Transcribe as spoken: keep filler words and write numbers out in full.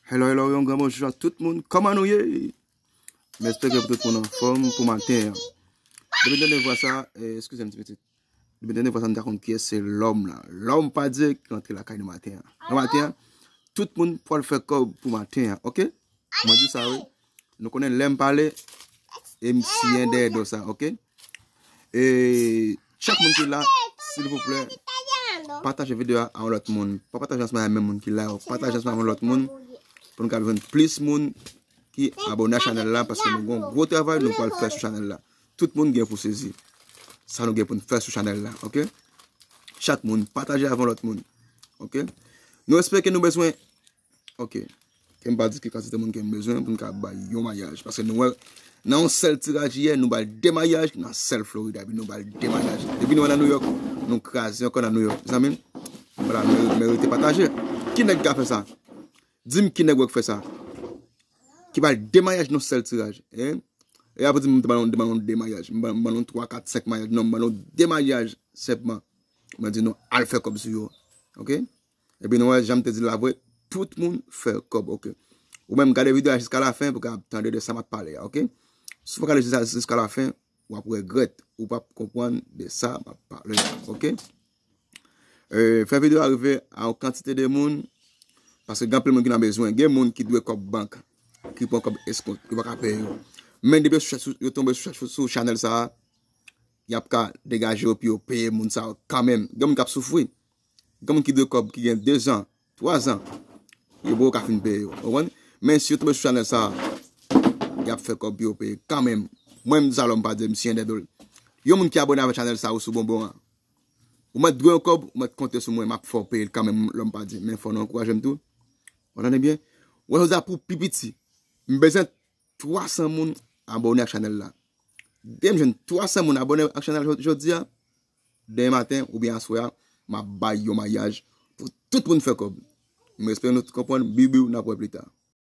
Hello, hello, yon gran bonjou a tout moun. Kòman nou ye? M espere ke tout moun anfòm pou maten an. Depi m tande vwa sa, eh, eskize m ti pitit. Depi m tande vwa sa, m ta konn kiyès se lòm la. Lòm pa Dye ki rantre lakay nou maten an. Nan maten an, tout moun pral fè kòb pou maten an, oke? Mwen di sa wi. Nou konnen lè m pale, e m siyen dèyè do sa, oke? E chak moun ki la, silvouplè, pataje videyo a a yon lòt moun. Pa pataje ansanm ak menm moun ki la yo. Pataje ansanm ak yon lòt moun pou nou ka jwenn plis moun ki abòne a chanèl la, paske nou gen yon gwo travay nou pral fè sou chanèl la. Tout moun gen pou sezi sa nou gen pou n fè sou chanèl la, oke? Chak moun pataje avè yon lòt moun, oke? Nou espere ke nou bezwen, oke, ke m pa di ki kantite moun ke m bezwen pou n ka bay yon mayaj, paske nou wè nan yon sèl tiraj yè, nou bay de mayaj nan sèl Florida, epi nou bay de mayaj. Depi nou wè nan New York, nou kraze ankò nan New York, zanmi m. Vwala, meri- merite pataje. Ki nèg ka fè sa? Di m ki nèg wè k fè sa. Ki bay de mayaj nan sèl tiraj, hein? E apre di m te ban nou, te ban nou de mayaj. M ban m ban nou twa, kat, senk mayaj. Non, m ban nou de mayaj senpman. Mwen di nou al fè kòb sou yo. Oke? Epi nou wè, jan m te di l la vre, tout moun fè kòb, oke? Ou menm gade videyo a jiska lafen pou w ka tande de sa m ap pale a, oke? Si w pa gade jiska, jiska lafen, w ap regrèt. Ou p ap konprann de sa m ap pale a, oke? Eh, fè videyo a rive a yon kantite de moun, paske gen anpil moun ki nan bezwen. Gen moun ki dwe kòb bank, ki pran kòb eskont, yo pa ka peye yo. Men depi yo sou- sou- yo tonbe sou, sou, sou chanèl sa a, y ap ka degaje yo pou yo peye moun sa yo kanmenm. Gen moun k ap soufri. Gen moun ki dwe kòb ki gen de zan, twa zan, yo poko ka fin peye yo. Ou konprann? Men si yo tonbe sou chanèl sa a, y ap fè kòb pou yo peye kanmenm. Mwen, m di sa Lòm pa Dye, m siyen dèyè do l. Yon moun ki abòne avèk chanèl sa a, ou sou bonbon an. Ou mèt dwe yon kòb, ou mèt konte sou mwen, m ap fè w peye l kanmenm, Lòm pa Dye. Men fò nou ankouraje m tou. Ou tande byen? Wè, jodi a pou pi piti, m bezwen twa san moun abòne ak chanèl la. Depi m jwenn twa san moun abòne ak chanèl jodi a, demen maten oubyen aswè a, m ap bay yon mayaj pou tout moun fè kòb. M espere nou tout konprann. Bibiw, n ap wè pli ta.